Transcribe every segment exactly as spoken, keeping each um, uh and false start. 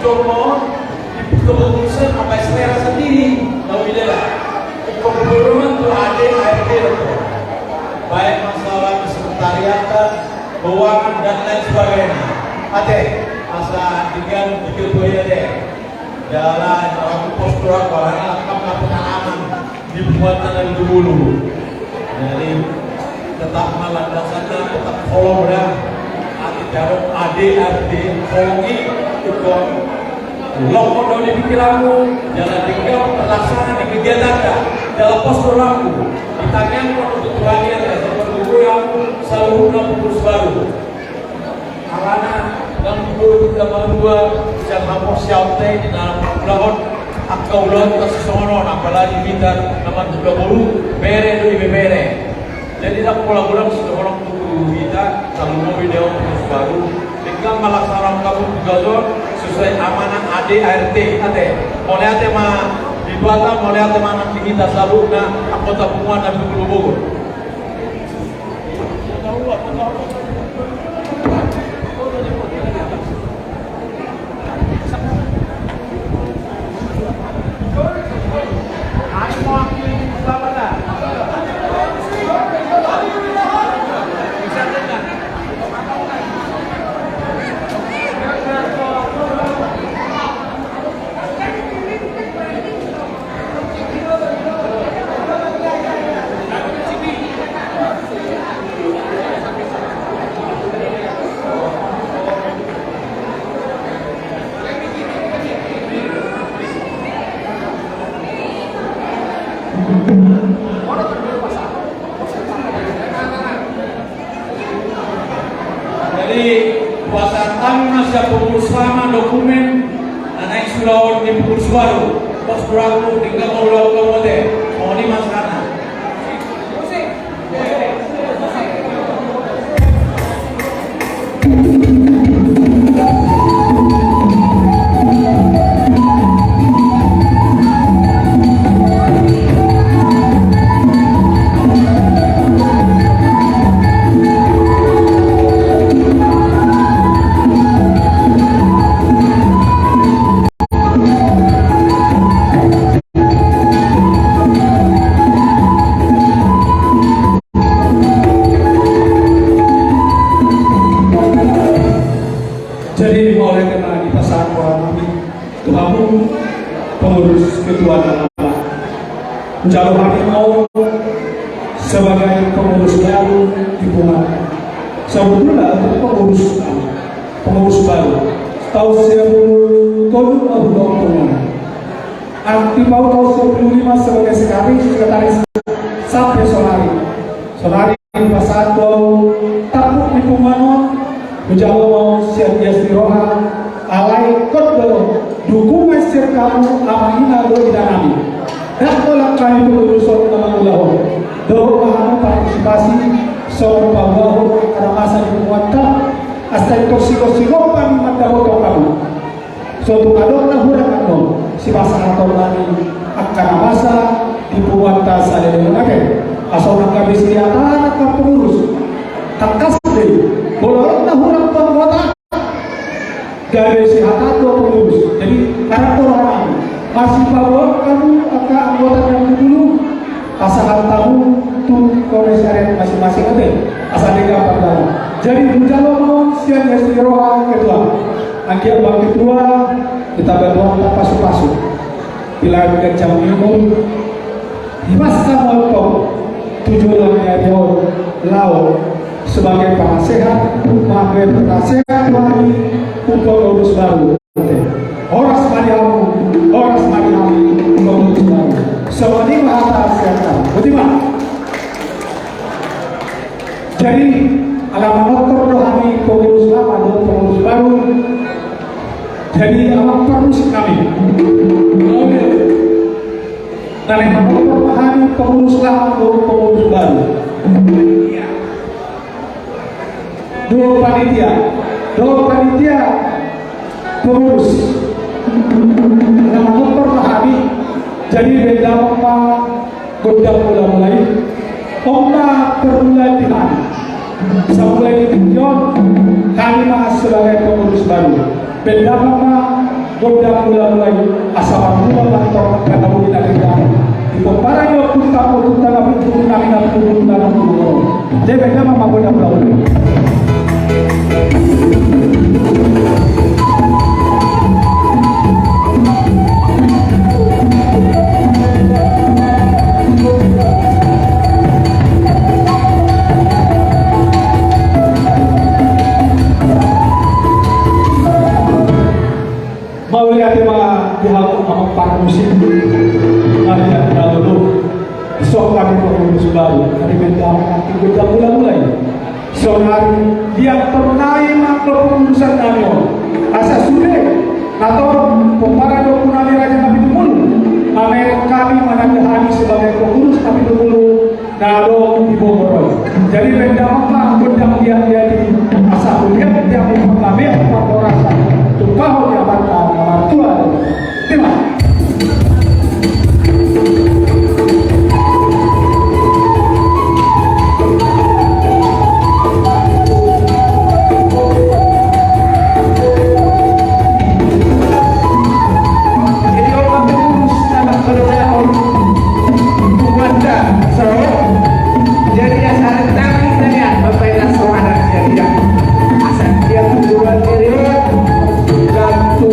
Jolma on di kepengurusan apa selera sendiri, tahu tidak? Kepengurusan tu A D A R T itu, baik masalah kesekretariatan, keuangan dan lain sebagainya. Ate, asa dengan begitu ya deh. Jalan aku postur aku anak kamu pengalaman di buat tanah dulu. Jadi tetap malam dasarnya tetap kolom ya. Ati jaro A D A R T kolom itu kolom. Lokon dau di pikiranmu, jalan tinggal terlaksana di kegiatan ya. Jalan postur aku di tanganmu untuk Tuhan ya. Seperti aku selalu punya pengurus baru. Alana, nang dua, nang dua, sian hamu sian te, di dalam ulaon, angka ulaon ta sisongon on, apalagi hita, nama dua puluh, bere do ibebere. Jadi, nang pola-pola sisongon on tu hita, selalu mau video terus baru. Tinggal malah sarang kamu juga do, sesuai amanah A D A R T, ate. Mauliate ma, di Batam, mauliate ma nanti kita selalu, nah, anggota punguan dan dua puluh Bogor. Jadi, pasahat hami ma sian pengurus lama dokumen na naeng suda on di pengurus baru. Pos kurang tinggal mau ulaon kamu ate. Mau ni mas kana. Jadi, oleh karena dipasahat Tuhan kami, Tuhanmu pengurus ketua lama. Jalo hami mau sebagai pengurus baru di punguan. Sebetulnya untuk pengurus, pengurus baru. Tahun seribu tujuh ratus tujuh puluh lima sebagai sekretaris, sekretaris sampai saonari. Saonari pasahat do tampuk di punguan on, hujalo ma sian ias ni roha, alai hot do dukungan sian hamu amang ina dohot ina nami. Ndang holan hami penguruson na mangulahon dohot ma hamu partisipasi songon paulahon angka na masa di punguanta. Asa ingkon sigop-sigop hami mandapothon hamu. Sotung adong na hurang annon sipasahaton nami angka na masa di punguanta saleleng on ate. Asa unang gabe sihatahan angka pengurus. Tangkas be molo adong na hurang tu anggota, gabe sihatahan do pengurus. Jadi adong do roha nami masipaboa hamu angka anggota na dulu. Pasahat hamu tu komisariat masing-masing ate. Asa denggan pardalanan. Jadi hujalo ma on sian ias ni roha ketua. Anggiat bang ketua, hita batuan ta pasu-pasu. Pilahan ganjang ni umur. Hibasa mantong tu joloan ni ari on laho sebagai penasehat, sebagai penasehat wali untuk pengurus baru. Horas ma di hamu, horas ma di hami, pengurus baru. Songon i ma hata sian hami. Boti ma. Jadi ala manortor do hami pengurus lama dohot pengurus baru. Jadi amang parmusik nami. Na naeng manortor ma hami pengurus lama dohot pengurus baru. Dohot panitia, dohot panitia pengurus. Na manortor ma hami. Jadi baen damang ma gondang mula-mula i. On ma permulaan di hami. Samulai di tingki on hami ma sebagai pengurus baru. Bahen damang ma gondang mula-mula i, asa marmula ma antong angka na uli na denggan di pomparan ni ompunta, ompunta na pintu nami na pintu nami. Jadi bahen damang ma gondang mula-mula i. Mauliate ma di hamu amang parmusik, na liat na lolo. Dison hami pengurus baru, hami bahen damang ma gondang mula-mula i. Saonari, di angka nai ma kepengurusan nami on. Asa sude, na torop, pomparan ni ompu nami Raja Napitupulu, mamereng hami mananda hami sebagai pengurus Napitupulu na adong di Bogor on. Jadi bahen damang ma gondang liat-liat i, asa huliat di hamu panggabean parhorasan, tumpahon ni amanta na martua do i. Terima. Jadi asa rentang kita lihat bapak ibu saudara sekalian. Asa dia tujuan diri dan tu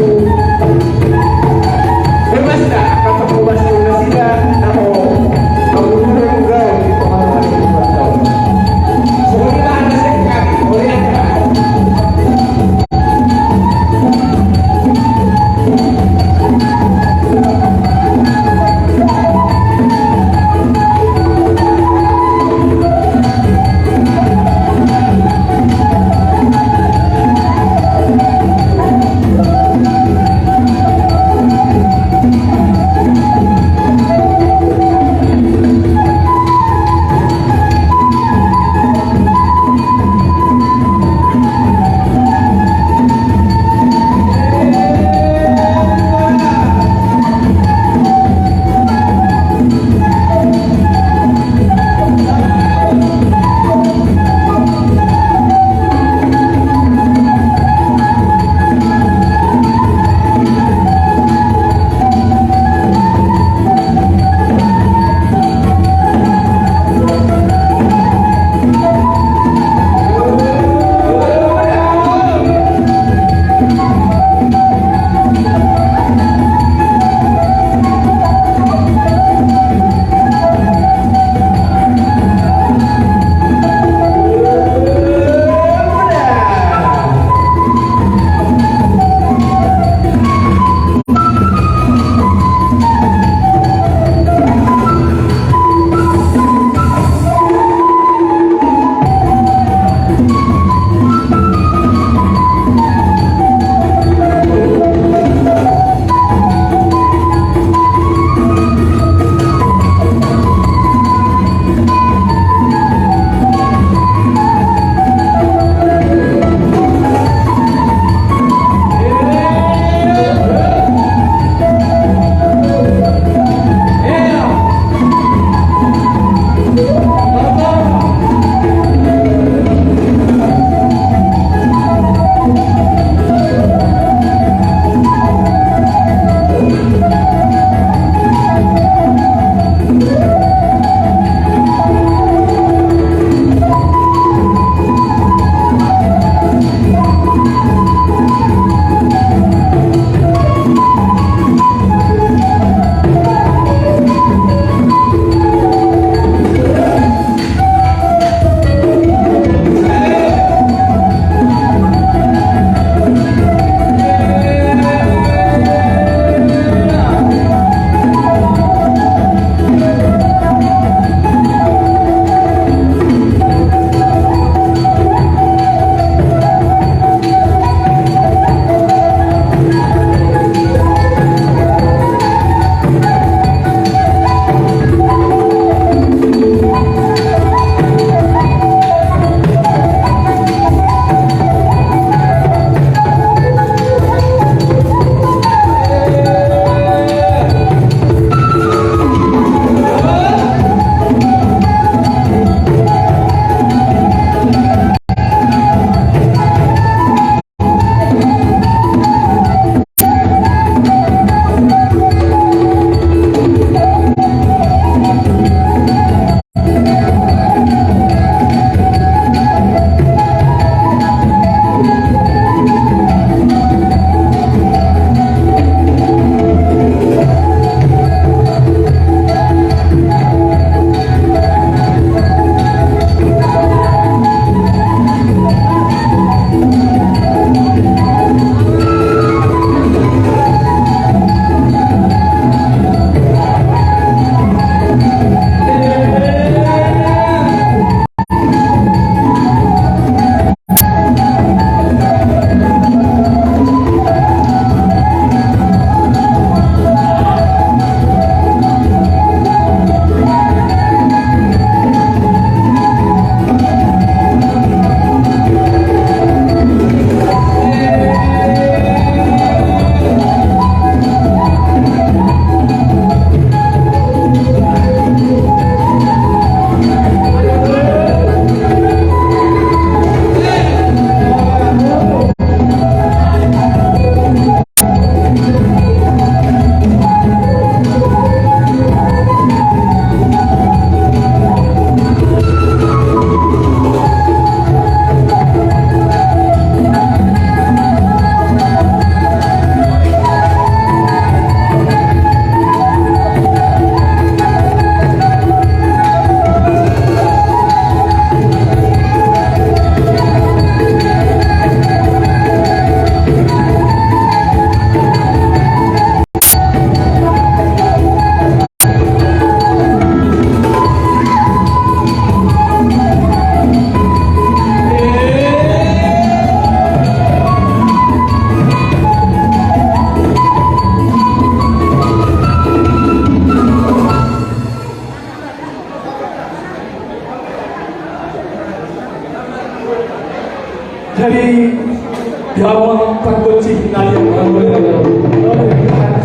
Bocil na liat,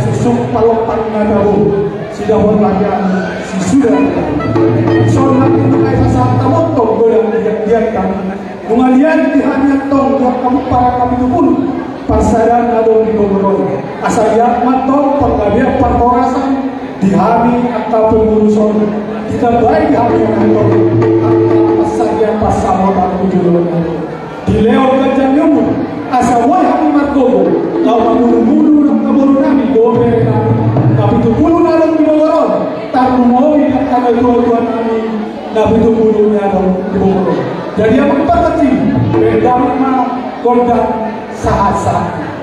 susuk palompan na tabo, sidapot lahian sisuda. Sonang itu kayak sasaat tamontong godang liat-liat kami. Nunga liat di hami antong di angka pomparan na pitu pulu, parsadaan na adong di Bogor on. Asa liat ma antong panggabean parhorasan di hami angka pengurus on. Ditambai di hami antong angka pasahat pansamotan tu joloan on. Dilehon ganjang ni umur, asa boi hami margogo, laho mamulu-mulu angka boru nami, dohot bere nami na pitu pulu na adong di Bogor on, tarlumobi angka natua-tua nami na pitu pulu na adong di Bogor on. Jadi amang parhobas, bahen damang ma gondang sahat-sahat.